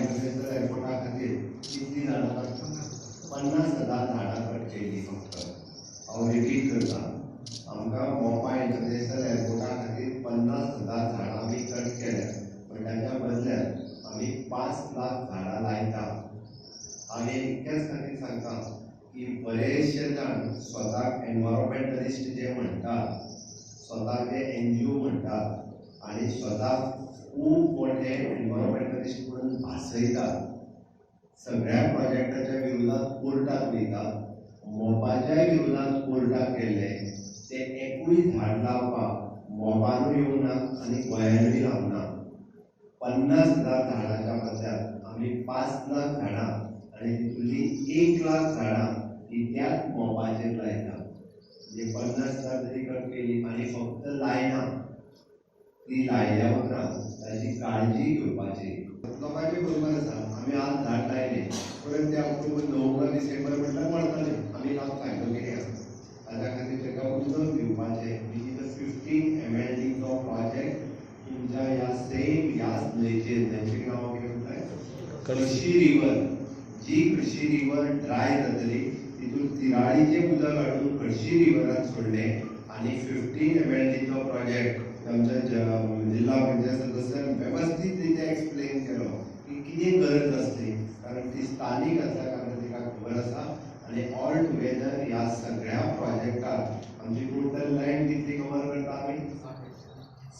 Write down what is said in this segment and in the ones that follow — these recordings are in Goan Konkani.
इंटरनॅशनल एअरपोर्टा खातीर कितली झाडां? 50,000 झाडां कट केली फक्त. हांव रिपीट करता, आमकां मोपा इंटरनॅशनल एअरपोर्टा खातीर 50,000 झाडां आमी कट केल्या, पण ताच्या बदल्यात आमी 5 लाख झाडां लायता. आनी इतक्याच खातीर सांगता की बरेचशे जाण स्वताक एनवायरोमेंटलिस्ट जे म्हणटात, स्वताक जे एनजीओ म्हणटात आनी स्वताक खूब मोठे एनवायरोमेंटलिस्ट म्हणून भासयतात, सगळ्या प्रोजेक्टाच्या विरोधात कोर्टात वयतात, मोपाच्याय विरोधात कोर्टात गेले, ते एकूय झाड लावपाक मोपानूय येवंक ना आनी गोंयानूय लावना. 50,000 झाडाच्या बदल्यात आमी 5 लाख झाडां आनी तितूंतली 1 लाख झाडां ही त्याच मोपाचेर लायता. म्हणजे 50,000 जरी कट केली आनी फक्त लायना, ती लायल्या उपरांत ताजी काळजी घेवपाची लोकांचे बरोबर आसा. आमी आज झाड लायले, परत ते ऑक्टोबर, नोव्हेंबर, डिसेंबर म्हटल्यार मरतले. आमी लावन फायदो कितें आसा? ताच्या खातीर ताका उदक दिवपाचें, which is a 15 एमएलडीचो प्रोजेक्ट तुमच्या ह्या सेम ह्याच न्हंयचेर. न्हंयचें नांव कितें म्हणटाय? कळशी रिवर. जी कळशी रिवर ड्राय जातली, तितून तिराळीचें उदक हाडून कळशी रिवरान सोडलें आनी 15 एमएलडीचो प्रोजेक्ट आमच्या जिल्हा पंचायत सदस्यान वेवस्थीत रित्या एक्सप्लेन केलो की कितें गरज आसली, कारण ती स्थानीक आसल्या कारणान तिका खबर आसा. आनी ऑल टुगेदर ह्या सगळ्या प्रोजेक्टाक आमची टोटल लँड कितली कवर करता आमी?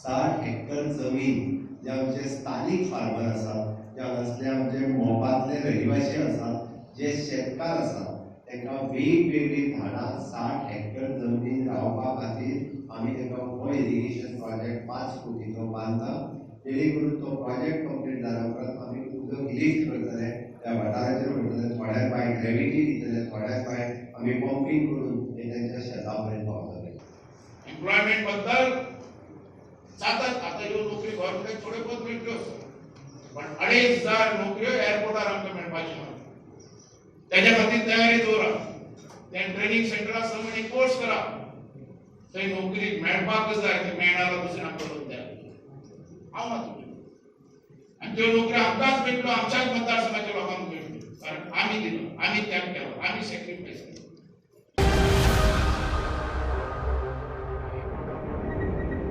60 हेक्टर जमीन. जे आमचे स्थानीक फार्मर आसात, जे हांगासले आमचे मोपांतले रहिवासी आसात, जे शेतकार आसात, तांकां वेगवेगळीं झाडां 60 हेक्टर जमनीन रावपा खातीर आमी तांकां हो इरिगेशन प्रोजेक्ट 5 कोटीचो बांदता, जेणे करून तो प्रोजेक्ट कंप्लीट जाल्या उपरांत आमी उदक लिफ्ट करतले, त्या वाठाराचेर वयतले, थोड्याक बाय ग्रेविटी दितले, थोड्याक बाय आमी पंपींग करून ते तांच्या शेता पर्यंत पावतले. एम्प्लॉयमेंट बद्दल जातात. आता ह्यो नोकरी गव्हर्नमेंटाक थोड्यो बहुत मेळटल्यो, पण 2500 नोकऱ्यो एअरपोर्टार आमकां मेळपाच्यो आहा. तेज्या खातीर तयारी दवरा. ते ट्रेनिंग सेंटर आसा म्हण एक कोर्स करा, थंय नोकरी मेळपाकच जाय. ते मेळना जाल्यार दुसऱ्या करून द्या. हांव ना तुजें. आनी त्यो नोकऱ्यो आमकांच मेळटल्यो, आमच्याच मतदारसंघाच्या लोकांक मेळटल्यो, कारण आमी दिलो, आमी त्याग केलो, आमी सॅक्रिफायस केलो.